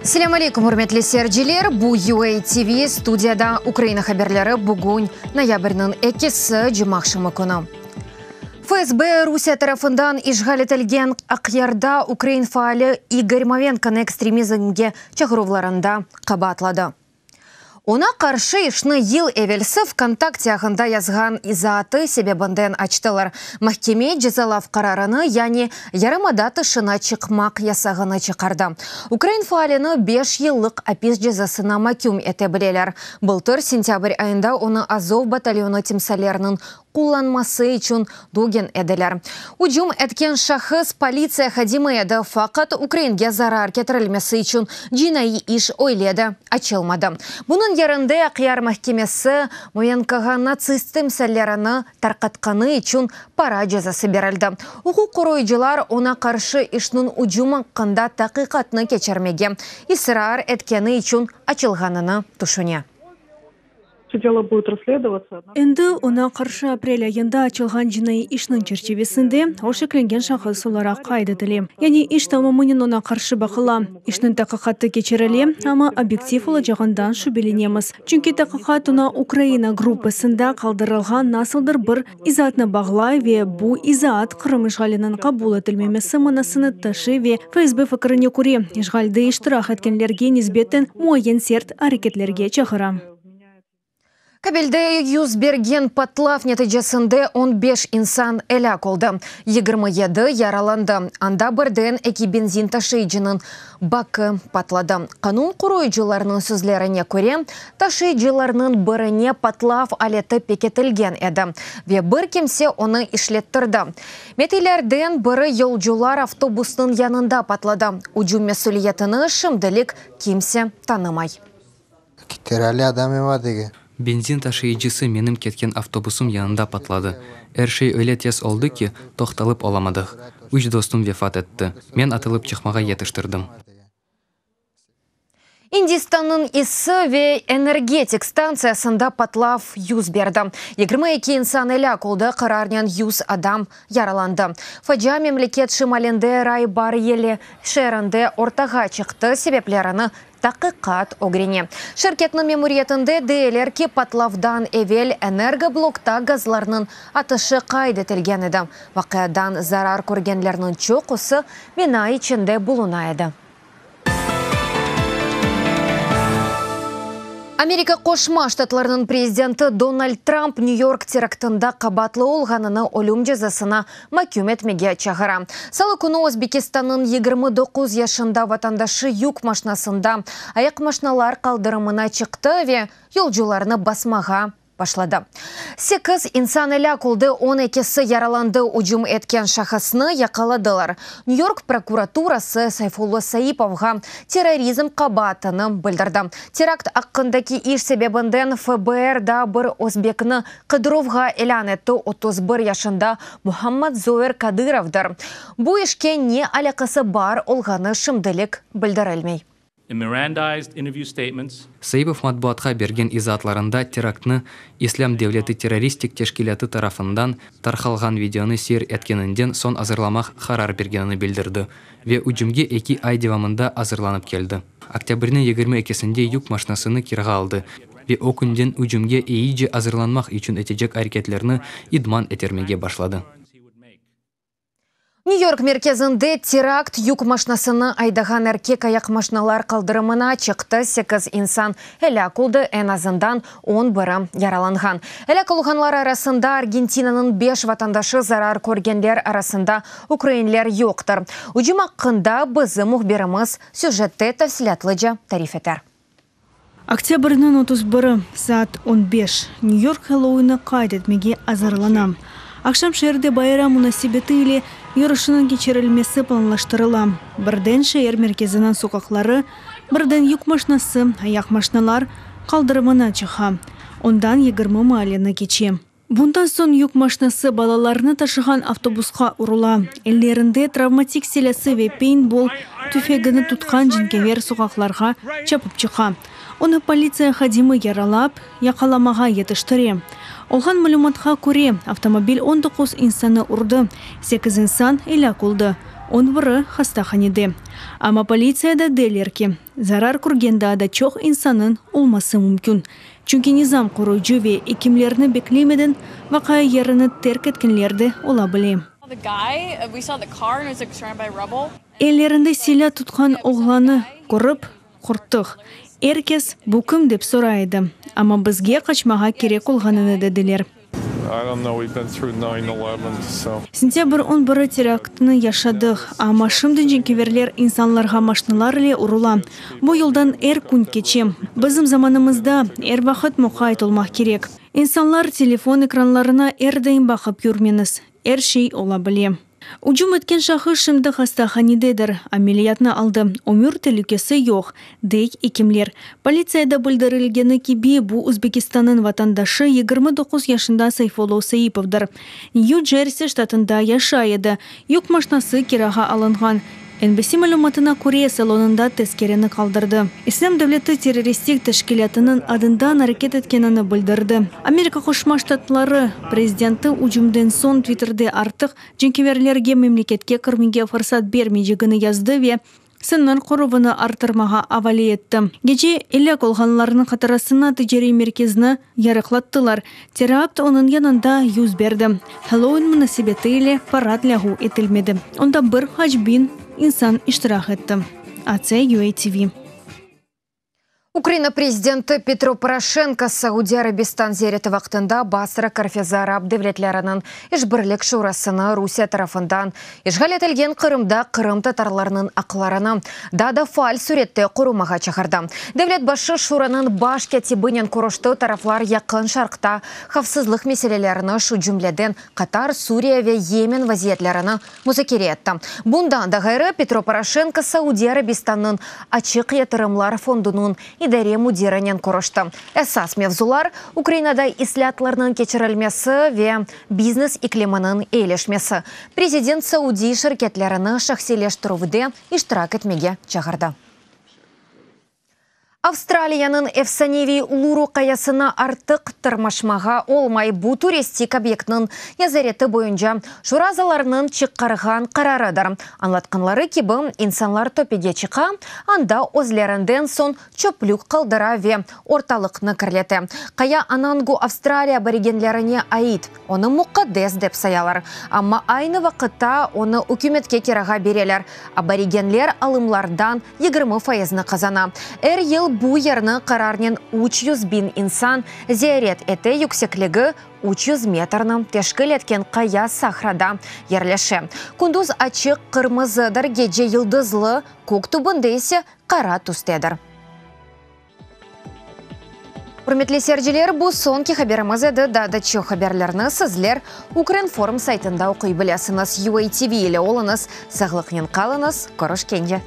Selâm aleyküm, ürmetli seyirciler! Bu UA TV, studiyada Ukraina haberleri, bugün noyabrniñ ekisi, cumaaqşamı künü. FSB, Rusiye tarafından işğal etilgen Aqyarda ukrain faali İgor Movenkonı ekstremizmge çağıruvlarında qabaatladı. Oña qarşı işni yıl evelsi VKontakte ağında yazğan izaatı sebebinden açtılar. Mahkeme cezalav qararını, yani yarımada tışına çıqmaq yasağını çıqardı. Ukrain faalini beş yıllıq apis cezasına maküm ete bileler. Bıltır sentâbr ayında onı Azov batalyonı timsalleriniñ qullanması içün döggen ediler. Ücüm etken şahıs politsiya hadimi edi, faqat ukrainge zarar ketirilmesi içün cinaiy iş öyle de açılmadı. Bunıñ yerinde Aqyar mahkemesi Movenkoğa natsist timsallerini tarqatqanı içün para cezası berildi. Uquq qoruyıcılar oña qarşı işniñ ücüm aqqında taqiqatnı keçirmege israr etkeni içün açılğanını tüşüne. Endi oña qarşı aprel ayında açılğan cinaiy işniñ çerçivesinde o şeklengen şahıs olaraq qayd etile. Yani iş tamamınen oña qarşı baqıla. İşniñ taqiqatı keçirile, amma obyektiv olacağından şübelenemiz. Çünki taqiqat oña Ukraina gruppasında qaldırılğan nasıldır bir izaatnı bağlay ve bu izaat Qırım işğaliniñ qabul etilmemesi manasını taşıy ve FSB fikrine köre, işğalde iştirak etkenlerge nisbeten muayyen sert areketlerge çağıra. Kabelde yüz bergen patlav neticesinde on beş insan elâk oldı, 27 yaralandı. Anda birden eki benzin taşıyıcınıñ bakı patladı. Qanun qoruyıcılarnıñ sözlerine köre, taşıyıcılarnıñ birine patlav aleti pekitilgen edi ve bir kimse onı işlettirdi. Metilerden biri yolcular avtobusnıñ yanında patladı. Ücüm mesüliyetini şimdilik kimse tanımay. Benzin taşıyıcısı menim ketken avtobusım yanında patladı. Er şey öyle tez oldı ki, toqtalıp olamadıq. Üç dostum vefat etti. Men atılıp çıqmağa yetiştirdim. Indistannıñ isi ve energetik stantsiyasında patlav yüz berdi. 22 insan elâk oldı, qararnen 100 adam yaralandı. Facia memleket şimalinde Ray-Bareli şeerinde ortağa çıqtı, sebeplerini taqiqat ögrene. Şirketniñ memuriyetinde deyler ki, patlavdan evel energoblokta gazlarnıñ atışı qayd etilgen edi. Vaqiadan zarar körgenlerniñ çoqusı bina içinde buluna edi. Amerika Qoşma Ştatlarınıñ prezidenti Donald Trump New-York teraktında qabaatlı olğanını ölüm cezasına maküm etmege çağıra. Salı künü Özbekistannıñ 29 yaşında vatandaşı yük maşnasında ayaqmaşnalar qaldırımına çıqtı ve yolcularnı basmağa başladı. Sekiz insan elâk oldı, on ekisi yaralandı, ücüm etken şahısnı yaqaladılar. New-York prokuraturası Sayfulla Saipovğa terrorizm qabaatını bildirdi. Terakt aqqındaki iş sebebinden FBR da bir özbekni qıdıruvğa ilân etti, 31 yaşında Muhammad Zoir Kadırovdır. Bu işke ne alâqası bar olğanı şimdilik bildirilmey. In Mirandized interview statements, Saipov matbuatqa bergen izaatlarında teraktnı İslâm devleti terroristik teşkilâtı tarafından tarqalğan videonı seyir etkeninden soñ azırlamaq qarar bergenini bildirdi ve ücümge eki ay devamında azırlanıp keldi. Oktâbrniñ 22-sinde yük maşnasını kirağa aldı ve o künden ücümge eyice azırlanmaq içün etecek areketlerni idman ettirmege başladı. New-York merkezinde terakt yük maşnasını aydağan erkek ayaqmaşnalar qaldırımına çıqtı. Sekiz insan elâk oldı, eñ azından 11-i yaralanğan. Elâk olğanlar arasında Argentinanıñ beş vatandaşı zarar körgenler arasında ukrainler yoqtır. Ücüm aqqında bizim mühbirimiz süjette tafsilâtlıca tarif eter. Oktâbrniñ 31-i, saat 15, New-York Hellouinni qayd etmege azırlana. Aqşam şeerde bayram munasebeti ile yürüşniñ keçirilmesi planlaştırıla. Birden şeer merkeziniñ soqaqları, birden yük maşnası ayaqmaşnalar qaldırımına çıqa. Ondan 20 maalleni keçe. Bundan soñ yük maşnası balalarnı taşığan avtobusqa urula. Ellerinde travmatik silâsı ve peynbol tüfegini tutqan cenkâver soqaqlarğa çapıp çıqa. Onı politsiya hadimi yaralap, yaqalamağa yetiştire. Olğan malümatqa köre, avtomobil 19 insannı urdı, sekiz insan elâk oldı. On biri hastahanede. Amma politsiyada deyler ki, zarar körgen daa da çoq insannıñ olması mümkün, çünki nizam qoruyıcı ve ekimlerni beklemeden vaqia yerini terk etkenler de ola bile. Ellerinde silâ tutqan oğlannı körip, qorqtıq. Er kes, bu kim dep soray edi. Amma bizge qaçmağa kerek olğanını dediler. Sentâbr on biri teraktını yaşadıq, amma şimdi cenkâverler insanlarğa maşnalar ile urula. Bu yoldan er kün keçem. Bizim zamanımızda er vaqıt muqayt olmaq kerek. İnsanlar telefon ekranlarına er daim baqıp yürmeñiz, er şey ola bile. Ücüm etken şahıs şimdi hastahanededir, ameliyatnı aldı, ömür telükesi yoq, dey ekimler. Politsiyada bildirilgeni kibi, bu Özbekistannıñ vatandaşı 29 yaşında Sayfullo Saipovdır. Nyu-Cersi ştatında yaşay edi, yük maşnası kirağa alınğan. NBC malümatına köre, salonında tezkereni qaldırdı. İslâm devleti terroristik teşkilâtınıñ adından areket etkenini bildirdi. Amerika Qoşma Ştatları prezidenti ücümden soñ Twitterde artıq cenkâverlerge memleketke kirmege fırsat bermeycegini yazdı ve sıñır qoruvını arttırmağa avale etti. Gece elâk olğanlarnıñ hatırasına ticariy merkezni yarıqlattılar. Terakt onıñ yanında yüz berdi. Helloween munasebeti ile parad lâğu etilmedi. Onda bir qaç biñ insan iştirak etti. AC UATV. Ukraina prezidenti Petro Poroşenko Saudiy Arabistan ziyareti vaqtında Basra körfezi arap devletleriniñ işbirlik şurasını Rusiye tarafından işğal etilgen Qırımda qırımtatarlarnıñ aqlarını daa da faal sürette qorumağa çağırdı. Devlet başı Şuranıñ baş kâtibinen körüşti, taraflar Yaqın Şarqta havfsızlıq meselelerini, şu cümleden Qatar, Suriye ve Yemen vaziyetlerini muzakere etti. Bundan da ğayrı, Petro Poroşenko Saudiy Arabistannıñ Açıq yatırımlar fondunıñ idare müdirinen körüşti. Esas mevzular, Ukrainada islâatlarnıñ keçirilmesi ve biznes ikliminiñ eyileşmesi. Prezident saudiy şirketlerini şahsiyleştirüvde iştirak etmege çağırdı. Avstraliyanıñ efsaneviy Uluru qayasına artıq tırmaşmağa olmay. Bu turistik obyektniñ nezareti boyunca şura azalarınıñ çıqarğan qararıdır. Añlatqanları kibi, insanlar töpege çıqa, anda özlerinden soñ çöplük qaldıra ve ortalıqnı kirlete. Qaya Anangu Avstraliya aborigenlerine ait, onı muqaddes dep sayalar. Amma aynı vaqıtta onı ükümetke kirağa bereler, aborigenler alımlardan 20 fayıznı qazana. Er yıl bu yerni qararnen 300 biñ insan ziyaret ete, yüksekligi 300 metrni teşkil etken qaya sahrada yerleşe. Kündüz açıq qırmızıdır, gece yıldızlı, kök tübünde ise qara tüstedir. Ürmetli seyirciler, bu soñki haberimiz edi. Daa da çoq haberlerni sizler Ukrinform saytında oquy bilesiñiz. UATV ile oluñız, sağlıqnen qalıñız, körüşkence!